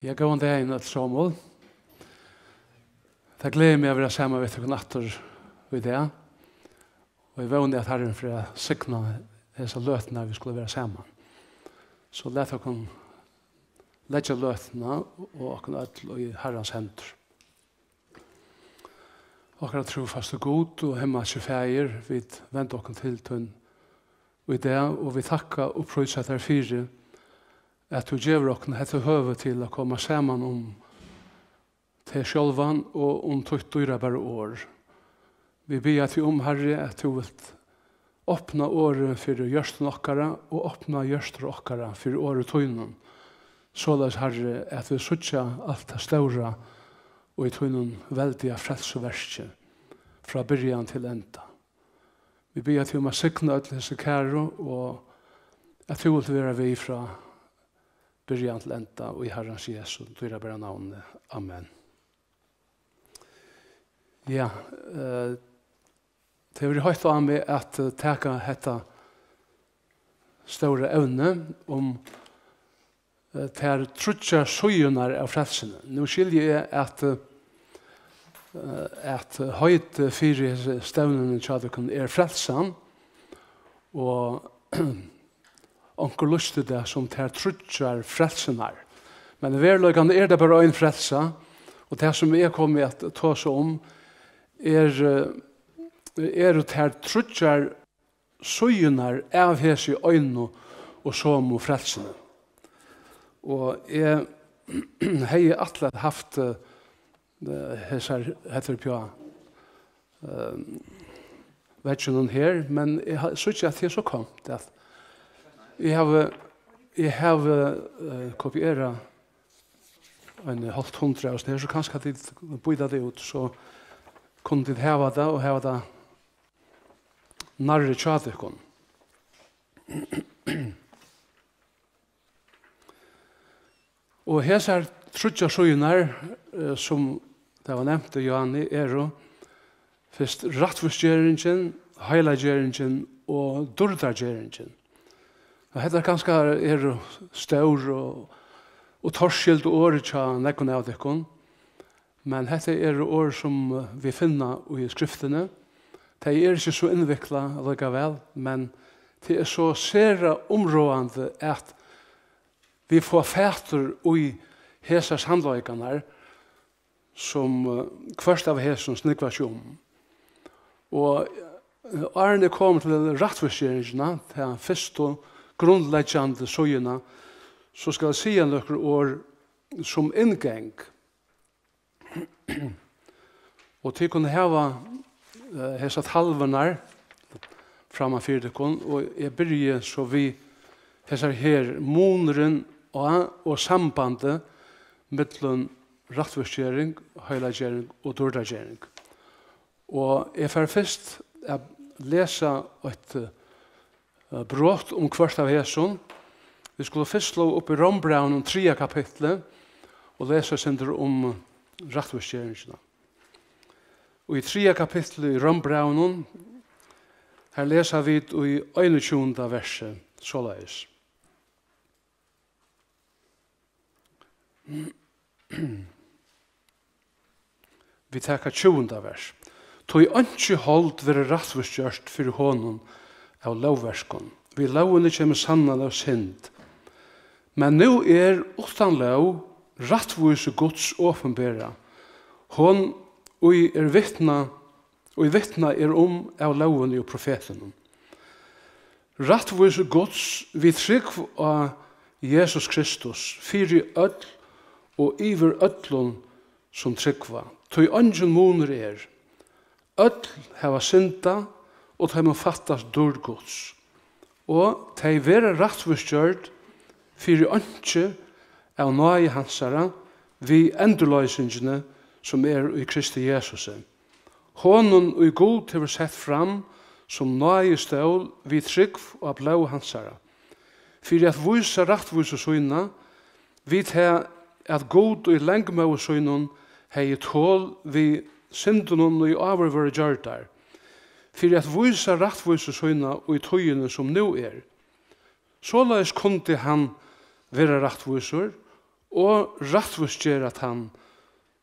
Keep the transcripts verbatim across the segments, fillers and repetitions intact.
Ja, góðan dagin, øll somul. Tað gleðir meg at vera saman við tykkum aftur í dag. Og eg vóni, at Harrin fer at signa hesa løtuna, vit skulu vera saman. So lat okkum leggja løtuna og okkum øll í Harrans hendur. Okkara trúfasti Gud og himmalski Faðir, vit venda okkum til tín í dag, og vit takka og prísa tær fyri, at tú gevur okkum hetta høvi til at koma saman um teg sjálvan og um títt dýrabara orð. Vit biðja teg um, Harri, at tú vilt opna orðið fyri hjørtum okkara og opna hjørtur okkara fyri orði tínum. Soleiðis, Harri, at vit síggja alt tað stóra í tínum veldiga frelsuverki frá byrjan til enda. Vit biðja teg um at signa øll hesi kæru og at tú vilt vera við frá byrjan til enda í Harrans Jesu dýrabara navni. Amen. Ja, eh, tað hevur verið heitt á meg at, eh, taka hetta stóra evni um, eh, tær tríggjar síðurnar av frelsuni. Nú skilji eg at, eh, at heitið fyri hesi stevnuni hjá tykkum er frelsan, og onkur lýsti tað sum tær tríggjar frelsurnar. Men í veruleikanum er tað bara ein frelsa, og tað sum eg komi at tosa um, er, eh, eru tær tríggjar síðurnar av hesi einu og somu frelsuni. Og eg hevði ætlað havt, eh, hesar, hetta er uppi á, eh, vegginum her, men eg ha-, síggi, at tað er so kómt, at eg havi, eg havi, eh, kopierað ein hálvt hundrað av hesum her, so kanska tit býta tað út, so kunnu tit hava tað og hava tað nærri hjá tykkum. Og hesar tríggjar síðurnar, eh, sum tað var nevnt í Johanni, eru fyrst rættvísgeringin, heilaggeringin og dýrdargeringin. Og hetta kanska eru stór og, og torskild orð hjá nógvum av tykkum, men hetta eru orð, sum, eh, vit finna í Skriftini. Tey eru ikki so innviklað allíkavæl, men tað er so sera umráðandi, at vit fáa fatur í hesar sannleikarnar, sum, eh, hvørt av hesum snúgvar seg um. Og, eh, áðrenn eg komi til rættvísgeringina, ta fyrstu grundleggjandi síðuna, so skal eg siga nøkur orð sum inngang. Og tit kunnu hava, eh, hesar talvurnar framman fyri tykkum, og eg byrji so við hesar her, munurin á og sambandið millum rættvísgering, heilaggering og dýrdargering. Og eg fari fyrst at lesa eitt, eh, brot um hvørt av hesum. Vit skulu fyrst sláa upp í Rómbrævinum, triðja kapitli, og lesa eitt sindur um rættvísgeringina. Og í triðja kapitli í Rómbrævinum, har lesa vit í einogtjúgunda versi soleiðis. Vit taka tjúgunda vers. Tí einki hold verður rættvísgjørt fyri honum av lógverkum. Við lógini kemur sanniliga synd. Men nú er uttan lóg rættvísi Guds opinberað, hon, ið er vitna, ið vitnað er um av lógini og profetunum. Rættvísi Guds við trúgv á Jesus Kristus fyri øll og yvir øllum, sum trúgva, tí eingin munur er. Øll hava syndað, og teimum fattast dýrd Guds. Og tey verða rættvísgjørd fyri einki av náði hansara við endurloysingini, sum er í Kristi Jesusi. Honum, ið Gud hevur sett fram sum náðistól við trúgv á blóð hansara, fyri at vísa rættvísu sína, við tað, at Gud í langmóði sínum hevði tol við syndunum, ið áður vóru gjørdar, fyri at vísa rættvísu sína í tíðini, sum nú er. Soleiðis kundi hann vera rættvísur og rættvísgera tann,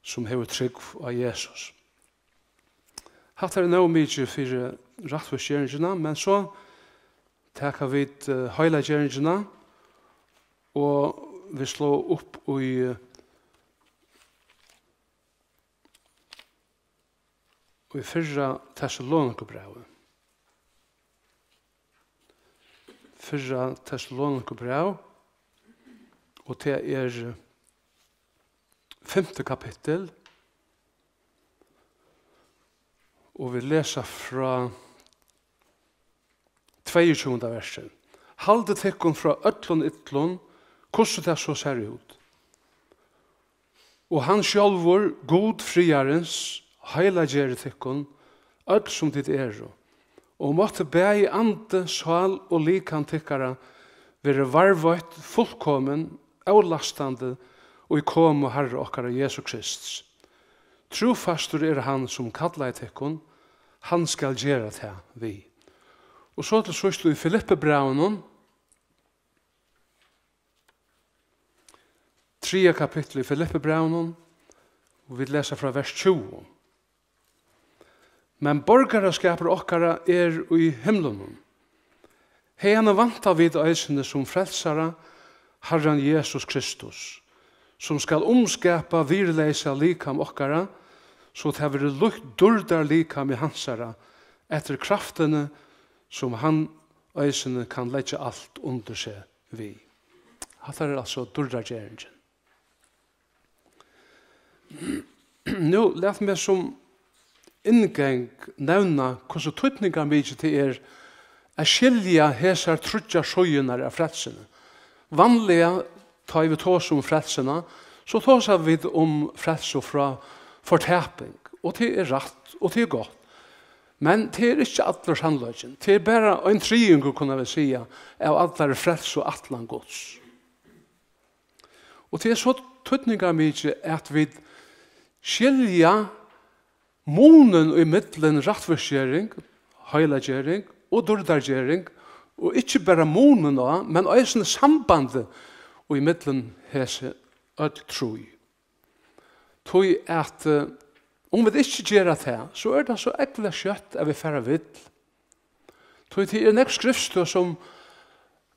sum hevur trúgv á Jesus. Hatta er nóg mikið fyri rættvísgeringina, men so taka vit, eh, heilaggeringina, og vit sláa upp í, eh, í fyrra Tessalonikubrævi. Fyrra Tessalonikubræv, og tað er fimta kapittul, og vit lesa frá tveyogtjúgunda versi. Haldið tykkum frá øllum illum, hvussu tað so sær út. Og hann sjálvur, Gud friðarins, heilaggeri tykkum, øll sum tit eru. Og mátti bæði andi, sál og likam tykkara verið varðveitt fullkomin, ólastandi í komu Harra okkara Jesu Krists. Trúfastur er hann, sum kallaði tykkum, hann skal gera tað við. Og so til síðst í Filippibrævinum, triðja kapittul í Filippibrævinum, og vit lesa frá vers tjúgu. Men borgaraskapur okkara er í himlunum. Haðani vænta vit eisini sum frelsara, Harran Jesus Kristus, sum skal umskapa virðisleysa likam okkara, so tað verður líkt dýrdarlikami hansara, eftir kraftini, sum hann eisini kann leggja alt undir seg við. Hatta er altso dýrdargeringin. Nú, lat meg sum inngang nevna, hvussu týdningarmikið tað er at skilja hesar tríggjar síðurnar av frelsuni. Vanliga, tá ið vit tosa um frelsuna, so tosa vit um frelsu frá fortaping, og tað er rætt, og tað er gott. Men tað er ikki allur sannleikin. Tað er bara ein triðingur, kunnu vit siga, av allari frelsuætlan Guds. Og tað er so týdningarmikið, at vit skilja munin í millum rættvísgering, heilaggering og dýrdargering, og ikki bara munin á, men eisini sambandið í millum hesi øll trý. Tí at, eh, um vit ikki gera tað, so er tað so ógvuliga skjótt, at vit fara vill. Tí tað er nógv skriftstøð, sum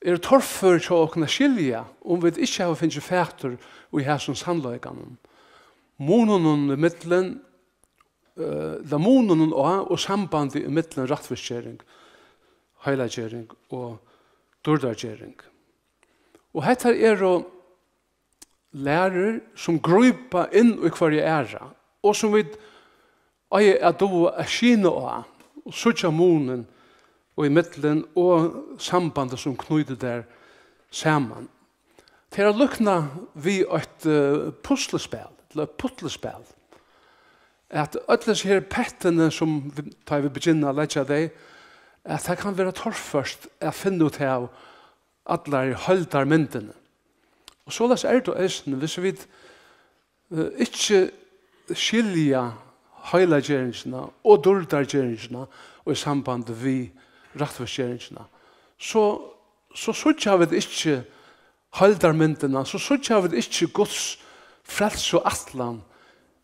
er torfør hjá okkum at skilja, um vit ikki hava fingið fatur í hasum sannleikanum. Muninum ímillum, eh, ella muninum á og sambandið ímillum rættvísgering, heilaggering og dýrdargering. Og hetta eru lærur, sum grípa inn í hvørja aðra, og sum vit eiga at duga at skyna á og síggja munin og ímillum og sambandið, sum knýtir tær saman. Tað er at líkna við eitt, eh, puslispæl, ella eitt puslispæl, at øll hesi her pettini, sum vit, tá vit begynna at leggja tey, at tað kann vera torført at finna út av allari heildarmyndini. Og soleiðis er tað eisini, hvis vit, eh, ikki skilja heilageringina og dýrdargeringina í sambandi við rættvísgeringina, so, so síggja vit ikki heildarmyndina, so síggja vit ikki Guds frelsuætlan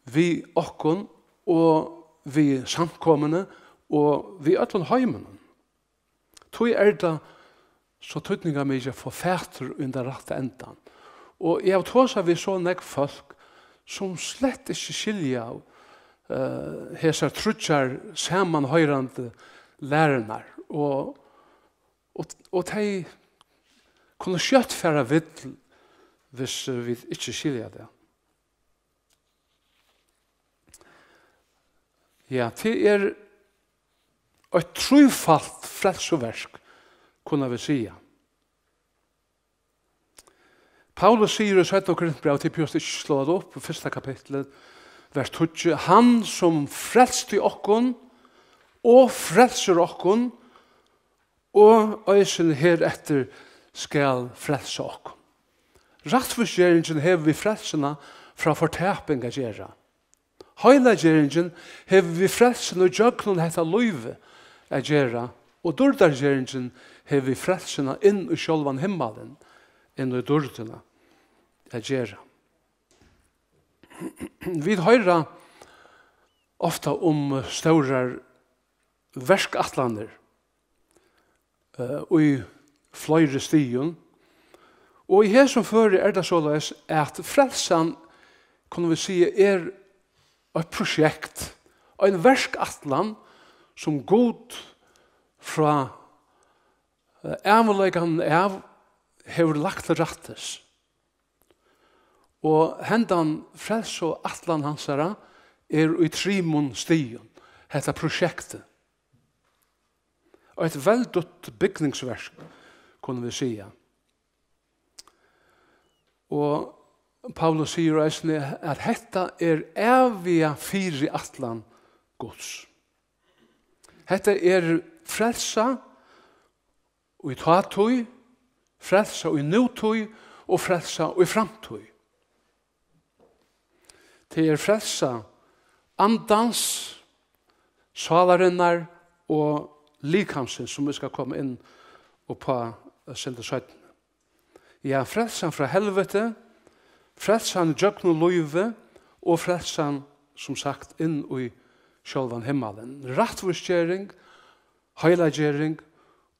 við okkum og við samkomuni og við øllum heiminum. Tí er tað so týdningarmikið at fáa fatur í tann rætta endan. Og eg havi tosað við so nógv fólk, sum slett ikki skilja, eh, hesar tríggjar samanhoyrandi lærurnar. Og, og, og tey kunnu skjótt fara vill, hvis, eh, vit ikki skilja tað. Ja, tað er eitt trífalt frelsuverk, kunnu vit siga. Paulus sigur í seinna Korintbrævi, tit behøva ikki slá tað upp, fyrsta kapittul, vers tíggju: Hann sum frelsti okkum og frelsir okkum, og eisini hereftir skal frelsa okkum. Rættvísgeringin hevur við frelsuna frá fortaping at gera. Heilaggeringin hevur við frelsuna ígjøgnum hetta lívið at gera, og dýrdargeringin hevur við frelsuna inn í sjálvan himmalin, inn í dýrdina at gera. Vit hoyra ofta um stórar verkætlanir, eh, í fleiri stigum. Og í hesum føri er tað soleiðis, at frelsan, kunnu vit siga, er eitt prosjekt, ein verkætlan, sum Gud frá, eh, ævinleikanum av hevur lagt til rættis. Og hendan frelsuætlan hansara er í trimum stigum, hetta prosjektið. Eitt veldigt bygningsverk, kunnu vit siga. Og Paulus sigur eisini, at hetta er æviga fyriætlan Guds. Hetta er frelsa í tátíð, frelsa í nútíð og frelsa í framtíð. Tað er frelsa andans, sálarinnar og likamsins, sum vit skal koma inn uppá eitt sindur seinni. Ja, frelsan frá helviti, frelsan gjøgnum lívið og frelsan, sum sagt, inn í sjálvan himmalin. Rættvísgering, heilagering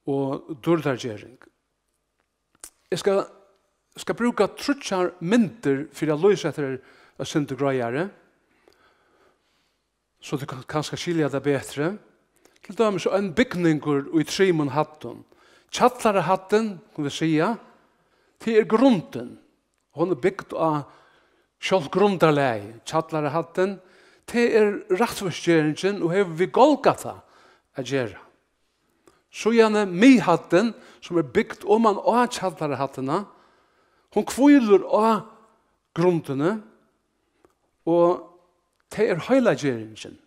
og dýrdargering. Eg skal, skal brúka tríggjar myndir fyri at lýsa hetta eitt sindur greiðari, so tú kann, kanska skilja tað betri. Til dømis ein bygningur í trimum hæddum. Kjallarahæddin, kunnu vit siga, tað er grundin. Hon er bygd á sjálvt grundarlagið. Kjallarahæddin, tað er rættvísgeringin og hevur við Golgata at gera. Síðani miðhæddin, sum er bygd oman á kjallarahæddina, hon hvílir á grundini, og tað er heilaggeringin.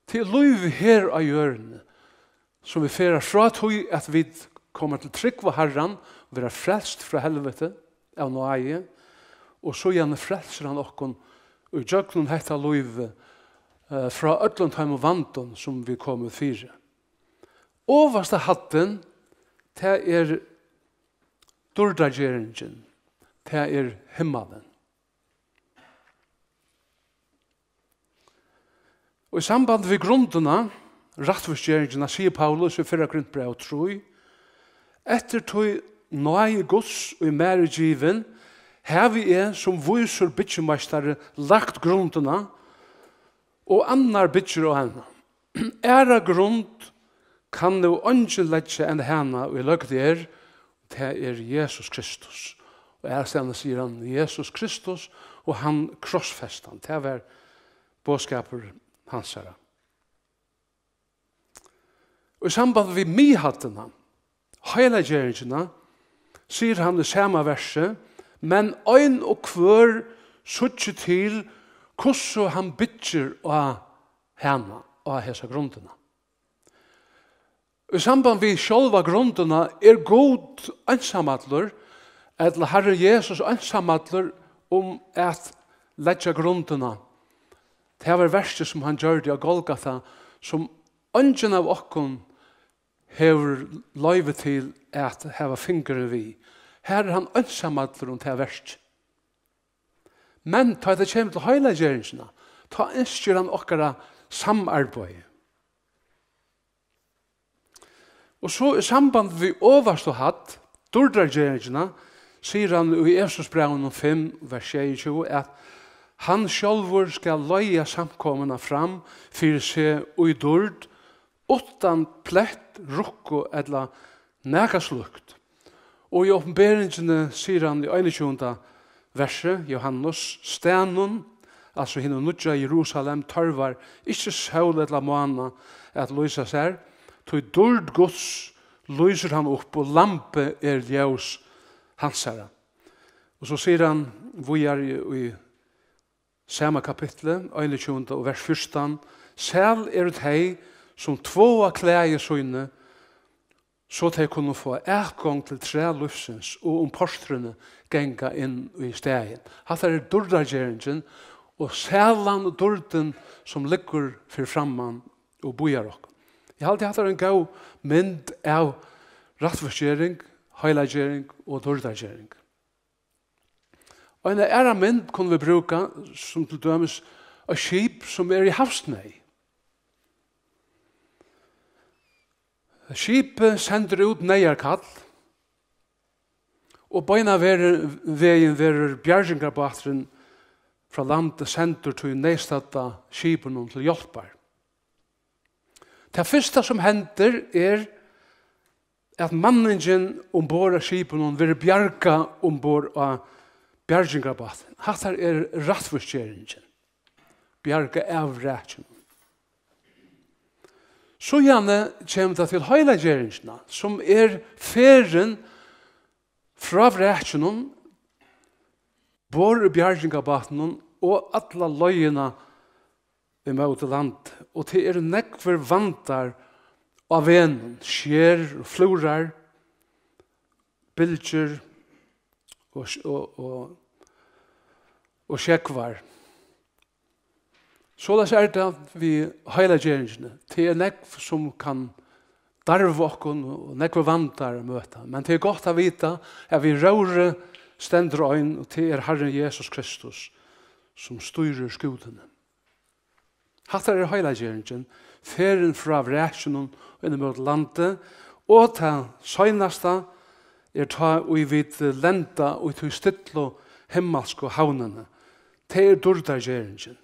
Tað er lívið her á jørðini, sum vit fara frá tí, at vit koma til trúgv á Harran, verða frelst frá helviti av náði, og síðani frelsir hann okkum í gjøgnum hetta lívið, eh, frá øllum teimum vandum, sum vit komu fyri. Ovasta hæddin, tað er dýrdargeringin, tað er himmalin. Og í samband við grundina, rættvísgeringina, sigur Paulus í fyrra Korintbræv trý: Eftir tí náði Guds, ið mær er givin, havi eg sum vísur byggimeistari lagt grundina, og annar byggir á hana. Aðra grund kann nú eingin leggja enn hana, ið løgd er, tað er Jesus Kristus. Og aðrastaðni sigur hann, Jesus Kristus og hann krossfestan. Tað var boðskapur hansara. Og í samband við miðhæddina, heilaggeringina, sigur hann í sama versi: Men ein og hvør síggi til, hvussu hann byggir á hana, á hesa grundina. Í samband við sjálva grundina er Gud einsamallur, ella Harrin Jesus einsamallur um at leggja grundina. Tað var verkið, sum hann gjørdi á Golgata, sum eingin av okkum hevur loyvi til at hava fingurin við. Her er hann einsamallur um tað verkið. Men tá tað kemur til heilaggeringina, tá ynskir hann okkara samarbeiði. Og so í samband við ovastu hædd, dýrdargeringina, sigur hann í Efesusbrævinum fimm, vers sjeyogtjúgu, at hann sjálvur skal leiða samkomuna fram fyri seg í dýrd, uttan plett, rukku ella nakað slíkt. Og í Opinberingini sigur hann í einogtjúgunda versi, Jóhannes: Staðnum, altso hinum nýggja Jerusalem, tørvar ikki sól ella mána at lýsa sær, tí dýrd Guds lýsir hann upp, og lambið er ljós hansara. Og so sigur hann víðari í sama kapitli, einogtjúgunda og vers fjúrtan: Sæl eru tey, sum tváa klæði síni, so tey kunnu fáa atgongd til træ lívsins og um portrini ganga inn í staðin. Hatta er dýrdargeringin og sælan og dýrdin, sum liggur fyri framman og bíðar okkum. Eg haldi, hatta er ein góð mynd av rættvísgering, heilaggering og dýrdargering. Eina aðra mynd kunnu vit brúka, sum til dømis eitt skip, sum er í havsneyð. Skipið sendir út neyðarkall, og beinanvegin verður bjargingarbáturin frá landi sendur tí neyðstadda skipinum til hjálpar. Tað fyrsta, sum hendir, er, at manningin umborð á skipinum verður bjargað umborð á bjargingarbátin. Hatta er rættvísgeringin. Bjarga av rakinum. Síðani kemur tað til heilageringina, sum er ferðin frá rakinum, borð í bjargingarbátinum og alla leiðina ímóti landi. Og tað eru nógvir vandar á vegnum, skerm og flúrar, bylgjur og, og, og, og sjógvar. Soleiðis er tað við heilageringini. Tað er nógv, sum kann darva okkum, og nógvir vandar at møta. Men tað er gott at vita, at við róðri stendur ein, og tað er Harrin Jesus Kristus, sum stýrir skútuni. Hatta er heilageringin, ferðin frá rakinum og inn ímóti landi, og tað seinasta er tá, ið vit lenda í tí stillu himmalsku havnini. Tað er dýrdargeringin.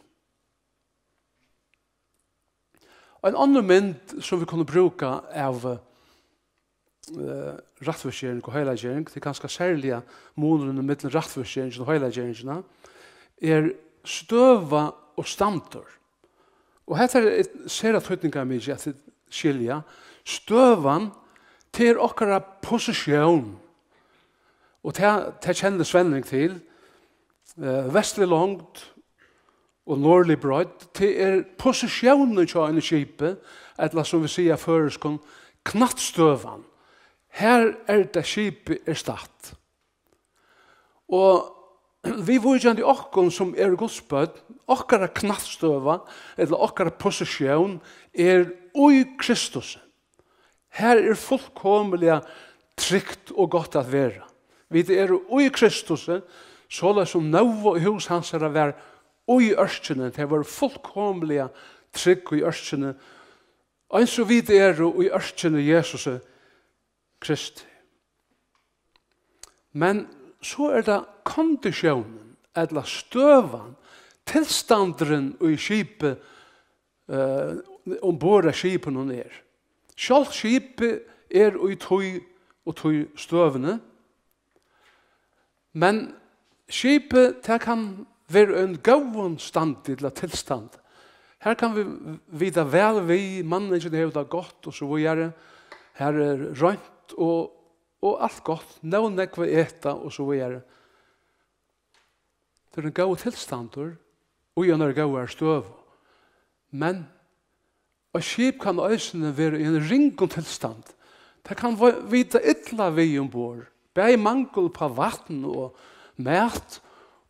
Ein onnur mynd, sum vit kunnu brúka av, eh, rættvísgering og heilagering, tað er kanska serliga munurin millum rættvísgeringina og heilageringina, er støða og standur. Og hetta er eitt sera týdningarmikið at skilja. Støðan, tað er okkara positión. Og tað, tað kennir Svenning til. Eh, vestlig longd og norðlig breidd, tað er positiónin hjá einum skipi, ella sum vit siga á føroyskum, knattstøðan. Har er tað skipið er statt. Og viðvíkjandi okkum, sum eru Guds børn, okkara knattstøða, ella okkara positión, er í Kristusi. Har er fullkomiliga trygt og gott at vera. Vit eru í Kristusi, soleiðis sum Nóa og hús hansara var í ørkini. Tey vóru fullkomiliga trygg í ørkini, eins og vit eru í ørkini Jesusi Kristi. Men so er tað konditiónin, ella støðan, tilstandurin í skipi, eh, umborð á skipinum er. Sjálvt skipið er í tí og tí støðuni, men skipið, tað kann vera í einum góðum standi ella tilstand. Har kann vit vita væl við, manningin hevur tað gott og so víðari. Har er reint og, og alt gott, nóg nógv at eta og so víðari. Tað er ein góður tilstandur í einari góðari støðu. Men eitt skip kann eisini vera í einum ringum tilstand. Tað kann vi-, vita illa við umborð. Bæði mangul uppá vatn og mat,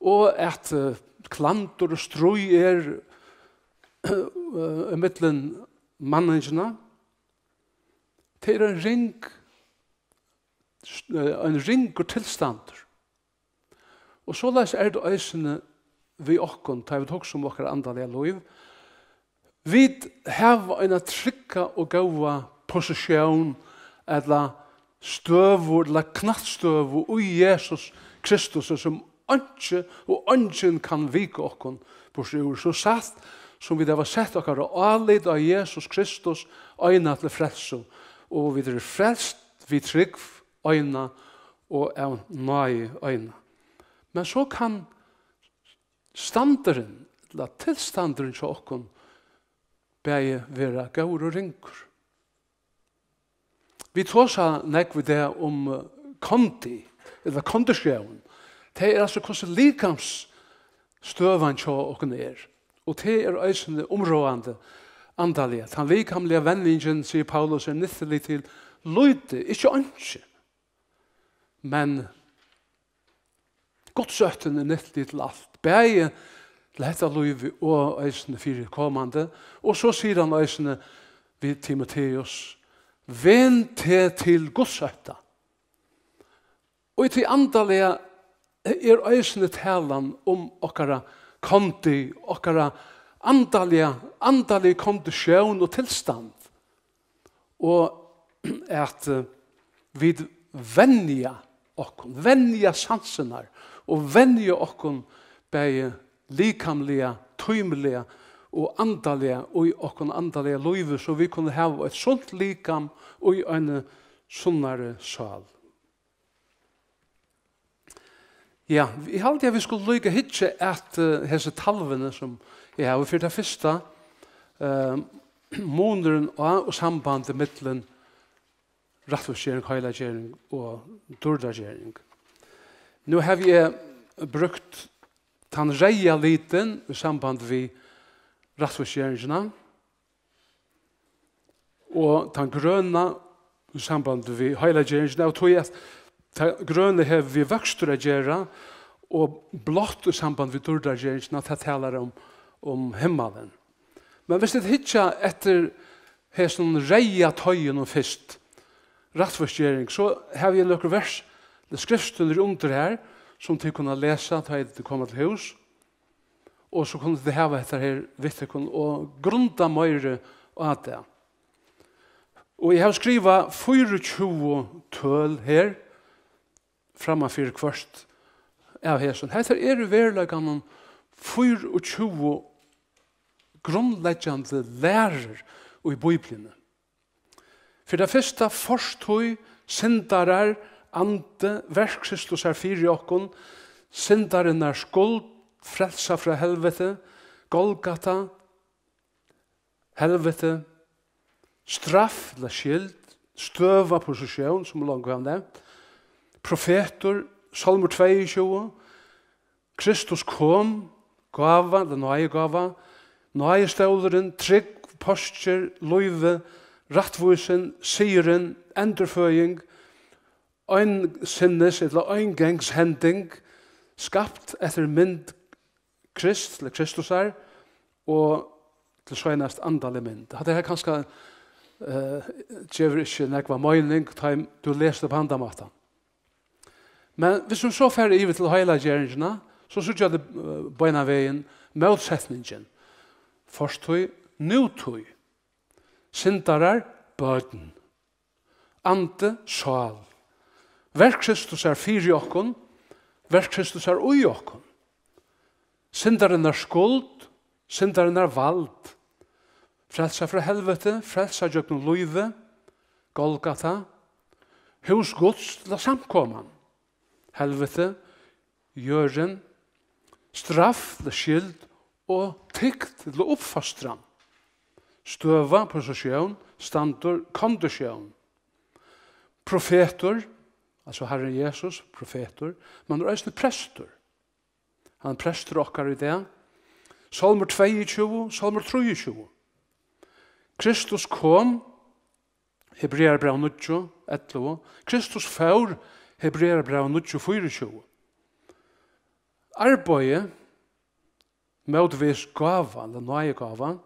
og at, eh, klandur og stríð er, eh, ímillum manningina. Tað er ein ring, eh, ein ringur tilstandur. Og soleiðis er tað eisini við okkum, tá vit hugsa um okkara andaliga lív. Vit hava eina trygga og góða positión, ella støðu, ella knattstøðu í Jesus Kristus, sum einki og eingin kann vika okkum burtur úr. So satt sum vit hava sett okkara álit á Jesus Kristus eina til frelsu, og vit eru frelst við trúgv eina og av náði eina. Men so kann standurin, ella tilstandurin hjá okkum, bæði vera góður og ringur. Vit tosa nógv í dag um, eh, kondi, ella konditión. Tað er altso, hvussu likamsstøðan hjá okkum er. Og tað er eisini umráðandi andaliga. Tann likamliga venjingin, sigur Paulus, er nyttulig til lítið, ikki einki. Men Guds óttin er nyttulig til alt, bæði til hetta lívið og eisini fyri komandi. Og so sigur hann eisini við Timoteus: "Ven teg til Guds ótta." Og í tí andaliga er eisini talan um okkara kondi, okkara andaliga, andaliga kondisjón og tilstand. Og at, eh, vit venja okkum, venja sansirnar og venja okkum bæði likamliga, tímiliga og andaliga í okkum andaliga lívi, so vit kunnu hava eitt sunt likam í eini sunnari sál. Ja, eg haldi, at vit skulu líka hyggja at, eh, hesi talvini, sum eg havi. Fyri tað fyrsta, eh, munurin á og sambandið millum rættvísgering, heilagering og dýrdargering. Nú havi eg brúkt tann reyða litin í samband við rættvísgeringina, og tann grøna í samband við heilaggeringina, av tí at tað grøna hevur við vøkstur at gera, og blátt í samband við dýrdargeringina, tað talar um, um himmalin. Men viss vit hyggja eftir hesum reyða toyinum fyrst, rættvísgering, so havi eg nøkur vers, skriftstøðir undir her, sum tit kunnu lesa, tá ið tit koma til hús. Og so kunnu tit hava hetta her við tykkum og grunda meiri á tað. Og eg havi skrivað fýraogtjúgu tøl her, framman fyri hvørt av hesum. Hetta eru í veruleikanum fýraogtjúgu grundleggjandi lærur í Bíbliuni. Fyri tað fyrsta, fortíð, syndarar, andi, verk Kristusar fyri okkum, syndarinnar skuld, frelsa frá helviti, Golgata, helviti, straff ella skyld, støða, positión, sum eg longu havi nevnt, profetur, Sálmur tveyogtjúgu, Kristus kom, gáva, ella náðigáva, náðistólurin, trúgv, páskir, lívið, rættvísin, sigurin, endurføðing, einsinnis ella eingangshending, skapt eftir mynd Krist, ella Kristusar, og til seinast andalig mynd. Hatta her kanska, eh, gevur ikki nógva meining, tá ið tú lesur upp á handan mátan. Men viss vit so fara yvir til heilaggeringina, so síggja vit, eh, beinanvegin mótsetningin. Fortíð, nútíð. Syndarar, børn. Andi, sál. Verk Kristusar fyri okkum, verk Kristusar í okkum. Syndarinnar skuld, syndarinnar vald. Frelsa frá helviti, frelsa gjøgnum lívið, Golgata. Hús Guds, ella samkoman. Helviti, jørðin, straff, ella skyld, og tykt, ella uppfostran. Støða, positión, standur, konditión. Profetur, altso Harrin Jesus, profetur, men hann er eisini prestur. Hann er prestur okkara í dag. Sálmur tveyogtjúgu, Sálmur trýogtjúgu. Kristus kom, Hebrearabræv níggju, ellivu. Kristus fór, Hebrearabræv níggju, fýraogtjúgu. Arbeiði mótvegis gáva, ella náðigáva.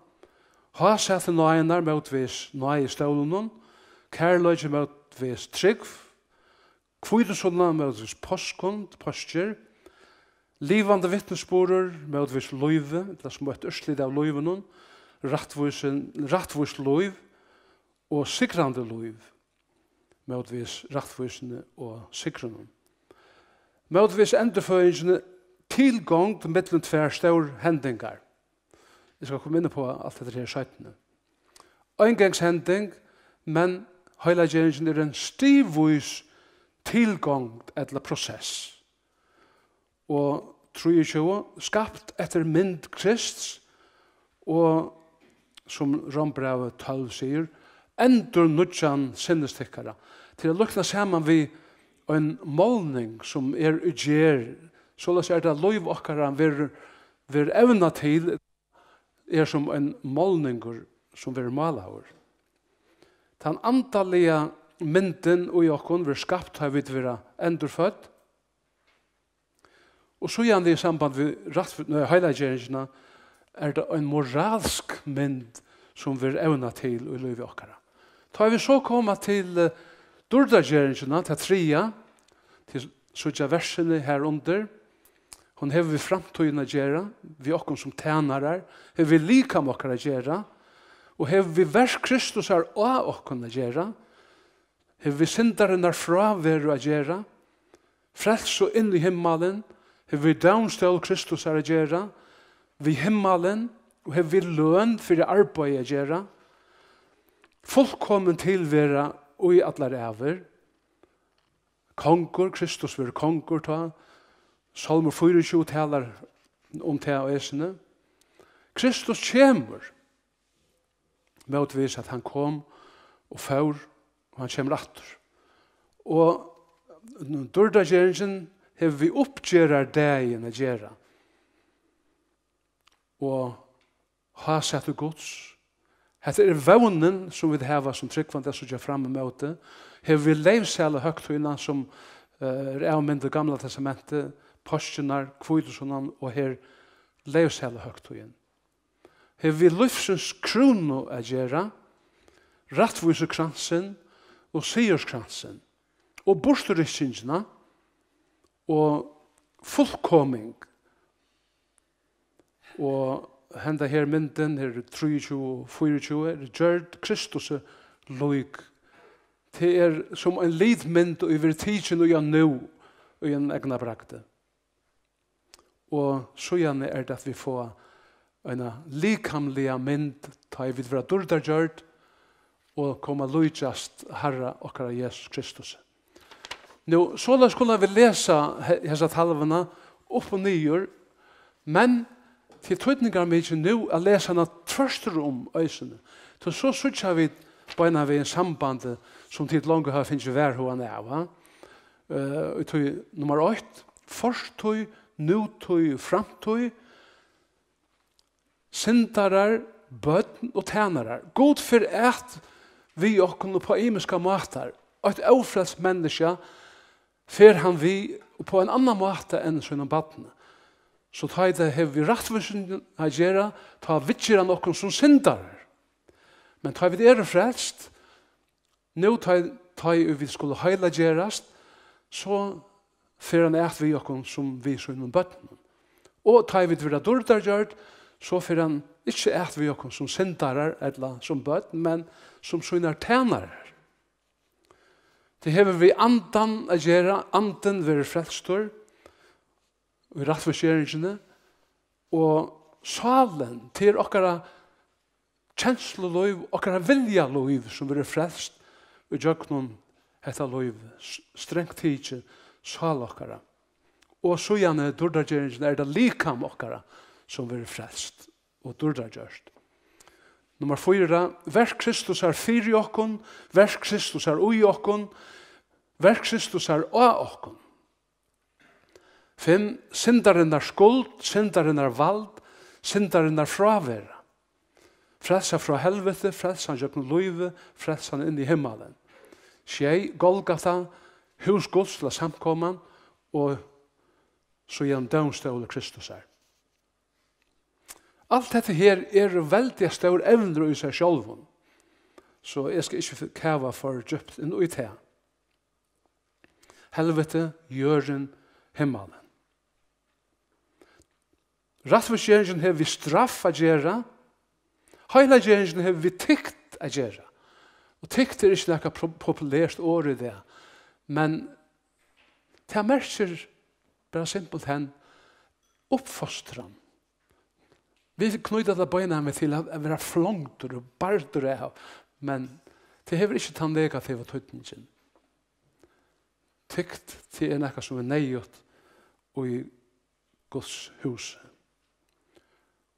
Hásæti náðinnar mótvegis náðistólinum. Kærleiki mótvegis trúgv. Hvítusunna mótvegis páskum, páskir. Livandi vitnisburður mótvegis lívi, ella sum eitt úrslit av lívinum. Rættvísin, rættvíst lív og sigrandi lív mótvegis rættvísini og sigrunum. Mótvegis endurføðingini, tilgongd millum tvær stórhendingar. Eg skal koma inn á alt hetta her seinni. Eingangshending, men heilaggeringin er ein stigvís tilgongd ella prosess. Og trýogtjúgu, skapt eftir mynd Krists, og sum Rómbrævið tólv sigur, endurnýggjan sinnis tykkara, til at líkna saman við ein málning, sum er í gerð, soleiðis er tað, lív okkara verður, verður evnað til, er sum ein málningur, sum verður málaður. Tann andaliga myndin í okkum verður skapt, tá vit verða endurfødd. Og síðani í samband við rætt-, nei, heilaggeringina, er tað ein moralsk mynd, sum verður evnað til í lívi okkara. Tá vit so koma til, eh, dýrdargeringina, tað triðja, til síggja versini her undir. Hon hevur við framtíðina at gera, við okkum sum tænarar, hevur við likam okkara at gera, og hevur við verk Kristusar á okkum at gera, hevur við syndarinnar fráveru at gera, frelsu inn í himmalin, hevur við dómstól Kristusar at gera, við himmalin, og hevur við løn fyri arbeiði at gera, fullkomin tilvera í allar ævir. Kongur, Kristus verður kongur tá. Sálmur fýraogtjúgu talar um tað eisini. Kristus kemur, mótvegis at hann kom og fór, og hann kemur aftur. Og dýrdargeringin hevur við uppgerðardagin at gera. Og hásæti Guds. Hetta er vónin, sum vit hava sum trúgvandi at síggja fram ímóti. Hevur við leyvsælu høgtíðina, sum, eh, er avmynd í Gamla Testamenti, páskirnar, hvítusunnan og her leyvsælu høgtíðin. Hevur við lívsins krúnu at gera, rættvísukransin og sigurskransin og burturrykkingina og fullkoming. Og henda her myndin, her er trýogtjúgu og fýraogtjúgu, er gjørd Kristusi lík. Tað er sum ein litmynd, ið verður tikin í hann nú, í ein eygnabragdi. Og síðani er tað, at vit fáa eina likamliga mynd, tá ið vit verða dýrdargjørd og koma at líkjast Harra okkara Jesus Kristus. Nú, soleiðis kunnu vit lesa he-, hesa talvuna upp og niður, men tað er týdningarmikið nú at lesa hana tvørtur um eisini. Tí so síggja vit beinanvegin sambandið, sum tit longu hava fingið varhugan av, ha? Eh, í tí nummar eitt, fortíð, nútíð, framtíð, syndarar, børn og tænarar. Gud fer at við okkum upp á ymiskar mátar. Eitt ófrelst menniskja fer hann við upp á ein annan máta enn sínum barni. So tá ið tað hevur við rættvísina at gera, tá viðger hann okkum sum syndarar. Men tá vit eru frelst, nú tá, tá ið vit skulu heilagerast, so fer hann at við okkum sum við sínum børnum. Og tá ið vit verða dýrdargjørd, so fer hann ikki at við okkum sum syndarar ella sum børn, men sum sínar tænarar. Tað hevur við andan at gera, andin verður frelstur í rættvísgeringini, og sálin, tað er okkara kenslulív, okkara viljalív, sum verður frelst í gjøgnum hetta lív, s-, strangt tikið, sál okkara. Og síðani dýrdargeringin er tað likam okkara, sum verður frelst og dýrdargjørt. Nummar fýra, verk Kristusar fyri okkum, verk Kristusar í okkum, verk Kristusar á okkum. Fimm, syndarinnar skuld, syndarinnar vald, syndarinnar frávera. Frelsa frá helviti, frelsa hann gjøgnum lívið, frelsa hann inn í himmalin. Sjey, Golgata, hús Guds, ella samkoman, og síðan dómstólur Kristusar. Alt hetta her eru veldiga stór evnir í sær sjálvum, so eg skal ikki kava for djúpt inn í tað. Helviti, jørðin, himmalin. Rættvísgeringin hevur við straff at gera. Heilaggeringin hevur við tykt at gera. Og tykt er ikki nakað pro-, populert orð í dag, men tað merkir bara simpult hen uppfostran. Vit knýta tað beinanvegin til at, at vera flongdur og bardur av, men tað hevur ikki tann negativa týdningin. Tykt, tað er nakað, sum er neyðugt í Guds húsi.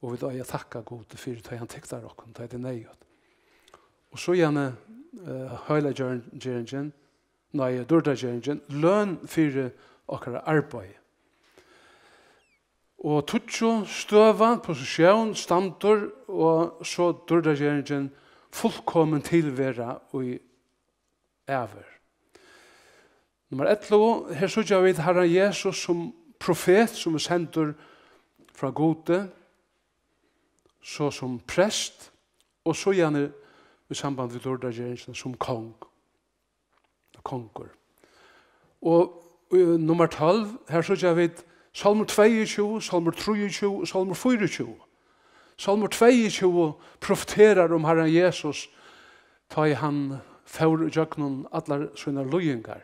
Og vit eiga at takka Gudi fyri, tá hann tyktar okkum, tá er tað neyðugt. Og síðani, eh, heilaggeringin, nei, dýrdargeringin, løn fyri okkara arbeiði. Og tíggju, støða, positión, standur, og so dýrdargeringin, fullkomin tilvera í ævir. Nummar ellivu, her síggja vit Harran Jesus sum profet, sum er sendur frá Gudi, so sum prest, og síðani í samband við dýrdargeringina sum kong. Kongur. Og Og nummar tólv, her síggja vit Sálmur tveyogtjúgu, Sálmur trýogtjúgu og Sálmur fýraogtjúgu. Sálmur tveyogtjúgu profeterar um Harran Jesus, tá ið hann fór ígjøgnum allar sínar líðingar.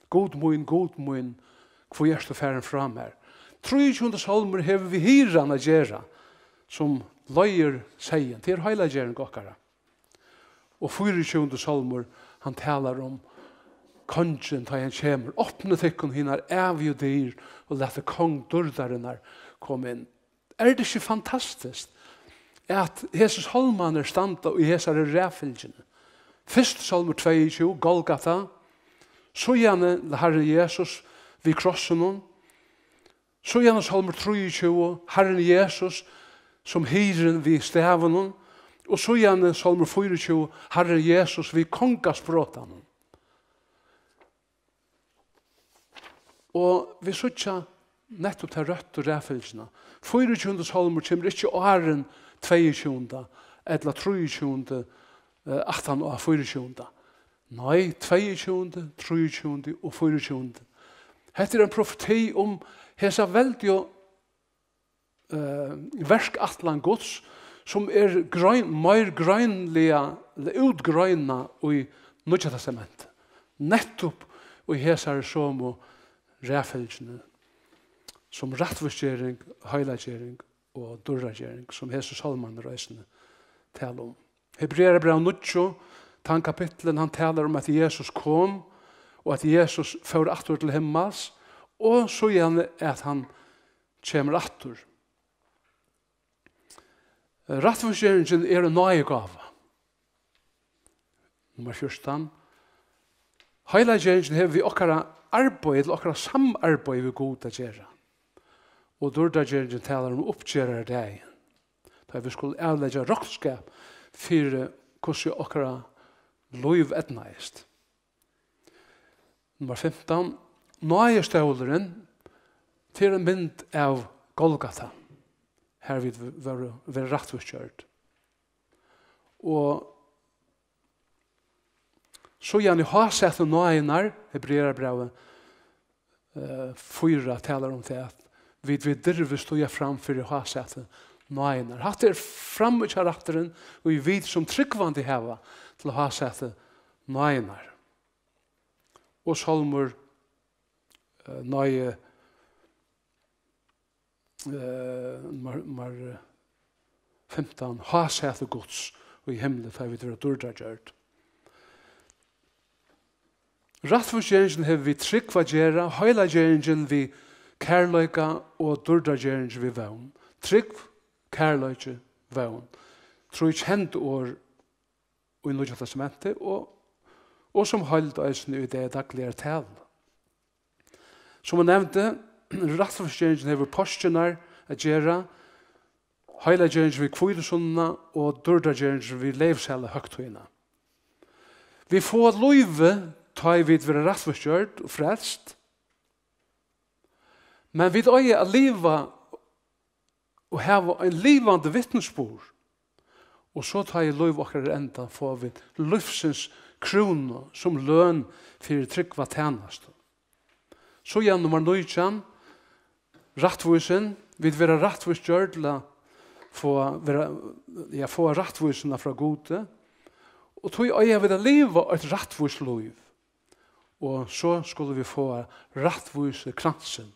"Gud mín, Gud mín, hví ert tú farin frá mær?" Trýogtjúgundi sálmur hevur við hirðan at gera, sum leiðir seyðin. Tað er heilaggering okkara. Og fýraogtjúgundi sálmur, hann talar um kongin, tá hann kemur: "Opnið tykkum hinar ævigu dyr og latið kong dýrdarinnar koma inn." Er tað ikki fantastiskt, at hesir sálmarnir standa í hesari raðfylgjuni? Fyrst sálmur tveyogtjúgu, Golgata, síðani Harrin Jesus við krossinum, síðani sálmur trýogtjúgu, Harrin Jesus sum hirðin við stavinum, og síðani sálmur fýraogtjúgu, Harrin Jesus við kongasprotanum. Og vit síggja nettupp ta røttu raðfylgjuna. Fýraogtjúgundi sálmur kemur ikki áðrenn tveyogtjúgunda ella trýogtjúgundi, eh, aftan á fýraogtjúgunda. Nei, tveyogtjúgundi, trýogtjúgundi og fýraogtjúgundi. Hetta er ein profeti um hesa veldigu, eh, verkætlan Guds, sum er grein-, meir greinliga, ella útgreinað í Nýggja Testamenti. Nettupp í hesari somu raðfylgjuni, sum rættvísgering, heilaggering og dýrdargering, sum hesir sálmarnir eisini tala um. Hebrearabræv níggju, tann kapittulin, hann talar um, at Jesus kom, og at Jesus fór aftur til himmals, og síðani at hann kemur aftur. Rættvísgeringin er ein náðigáva. Nummar fjúrtan. Heilaggeringin hevur við okkara arbeiði, til okkara samarbeiði við Gud at gera. Og dýrdargeringin talar um uppgerðardagin, tá vit skulu avleggja roknskap fyri, hvussu okkara lív eydnaðist. Nummar fimtan. Náðistólurin, tað er ein mynd av Golgata, har vit vóru, verða rættvísgjørd. Og síðani hásæti náðinnar, Hebrearabrævið, eh, fýra talar um tað, at vit við dirvi stíga fram fyri hásæti náðinnar. Hatta er framíhjárætturin, ið vit sum trúgvandi hava til hásæti náðinnar. Og sálmur, eh, nei, eh, mar, mar, eh, fimtan, hásæti Guds í himli, tá vit verða dýrdargjørd. Rættvísgeringin hevur við trúgv at gera, heilaggeringin við kærleika og dýrdargeringin við vón. Trúgv, kærleiki, vón. Trý kend orð í Nýggja Testamenti og, og sum heild eisini í dag dagligari talu. Sum eg nevndi, rættvísgeringin hevur páskirnar at gera, heilaggeringin við hvítusunnuna og dýrdargeringin við leyvsalahøgtíðina. Vit fáa lívið, tá ið vit verða rættvísgjørd og frelst, men vit eiga at liva og hava ein livandi vitnisburð. Og so, tá ið lív okkara er enda, fáa vit lívsins krúnu sum løn fyri trúgva tænastu. Síðan nummar nítjan, rættvísin. Vit verða rættvísgjørd til at fáa, vera, ja, fáa rættvísina frá Gudi. Og tí eiga vit at liva eitt rættvíst lív. Og so skulu vit fáa rættvísu kransin,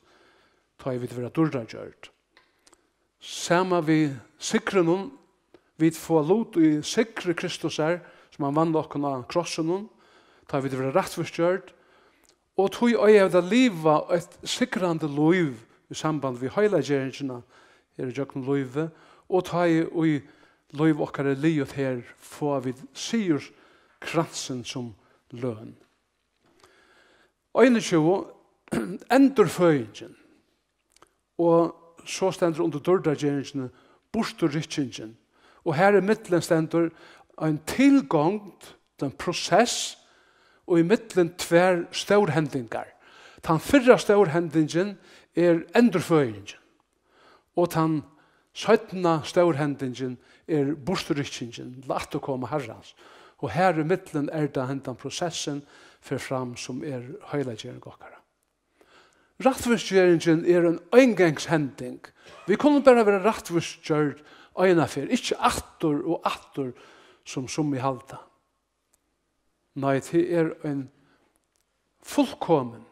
tá ið vit verða dýrdargjørd. Sama við sigrinum, vit fáa lut í sigri Kristusar, sum hann vann okkum á krossinum, tá vit verða rættvísgjørd, og tí eiga vit at liva eitt sigrandi lív í samband við heilaggeringina her ígjøgnum lívið, og tá ið lív okkara er liðugt her, fáa vit sigurskransin sum løn. Einogtjúgu, endurføðingin. Og so stendur undir dýrdargeringini burturrykkingin. Og har í millum stendur ein tilgongd, ein prosess, og í millum tvær stórhendingar. Tann fyrra stórhendingin er endurføðingin. Og tann seinna stórhendingin er burturrykkingin, til afturkoma Harrans. Og har í millum er tað hendan prosessin fer fram, sum er heilaggering okkara. Rættvísgeringin er ein eingangshending. Vit kunnu bara vera rættvísgjørd eina ferð, ikki aftur og aftur, sum summi halda. Nei, tað er ein fullkomin,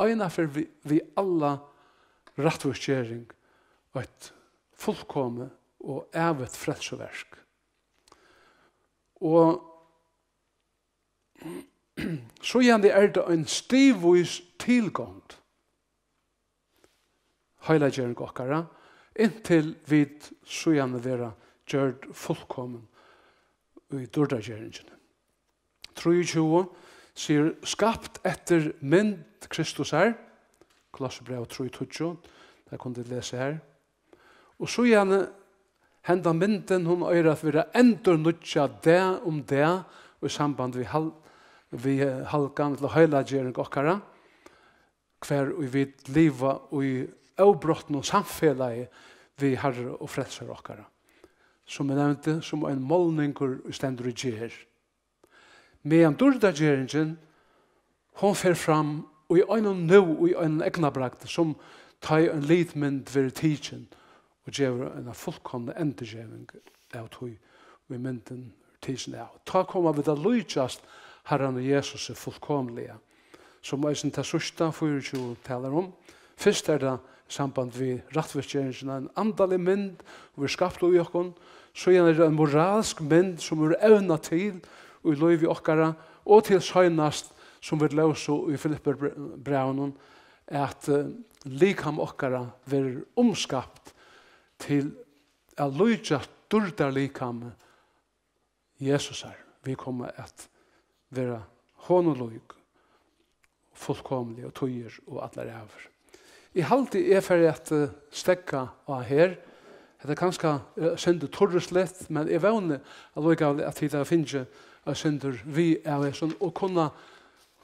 eina ferð við, við alla rættvísgering, eitt fullkomið og ævigt frelsuverk. Og síðani er tað ein stigvís tilgongd, heilaggering okkara, inntil vit síðani verða gjørd fullkomin í dýrdargeringini. Trýogtjúgu sigur: "Skapt eftir mynd Kristusar", Kolossebræv trý tíggju, tað kunnu tit lesa har. Og síðani, henda myndin, hon eigur at vera endurnýggjað dag um dag í samband við hal-, við halgan ella heilaggering okkara, hvar ið vit liva í óbrotnum samfelagi við Harra og Frelsara okkara, sum eg nevndi, sum ein málningur, ið stendur í gerð. Meðan dýrdargeringin, hon fer fram í einum nú, í einum eygnabragdi, sum tá ið ein litmynd verður tikin og gevur eina fullkomna endurgeving av tí, ið myndin er tikin av. Tá koma vit at líkjast Harranum Jesusi fullkomiliga, sum eisini tað síðsta fýraogtjúgu talar um. Fyrst er tað í samband við rættvísgeringina, ein andalig mynd, hon verður skapt í okkum. Síðan er tað ein moralsk mynd, sum verður evnað til í lívi okkara, og til seinast, sum vit lósu í Filippibrævinum, at, eh, likam okkara verður umskapt til at líkjast dýrdarlikami Jesusar. Vit koma at vera honum lík, fullkomiliga og tíðir og allar ævir. Eg haldi, eg fari at, eh, steðga á her. Hetta er kanska, eh, eitt sindur turrusligt, men eg vóni allíkavæl, at tit hava fingið eitt sindur við av hesum og kunna,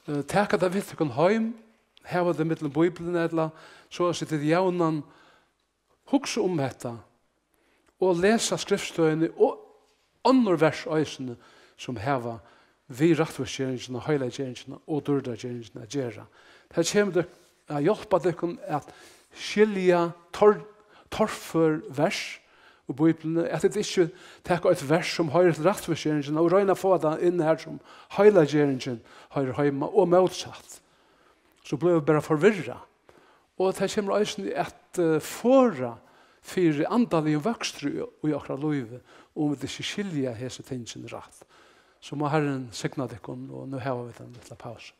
eh, taka tað við tykkum heim, hava tað millum Bíbliuna, ella so at siga, tit javnan hugsa um hetta og lesa skriftstøðini og onnur vers eisini, sum hava við rættvísgeringina, heilaggeringina og dýrdargeringina at gera. Tað kemur tykkum at hjálpa tykkum at skilja tor-, torfør vers í Bíbliuni, at tit ikki taka eitt vers, sum hoyrir til rættvísgeringina, og royna at fáa tað inn har, sum heilaggeringin hoyrir heima, og mótsatt. So blívur bara forvirrað. Og tað kemur eisini at, eh, forða fyri andaligum vøkstri í, í okkara lívi, um vit ikki skilja hesi tingini rætt. So má Harrin signa tykkum, og nú hava vit ein lítla pausu.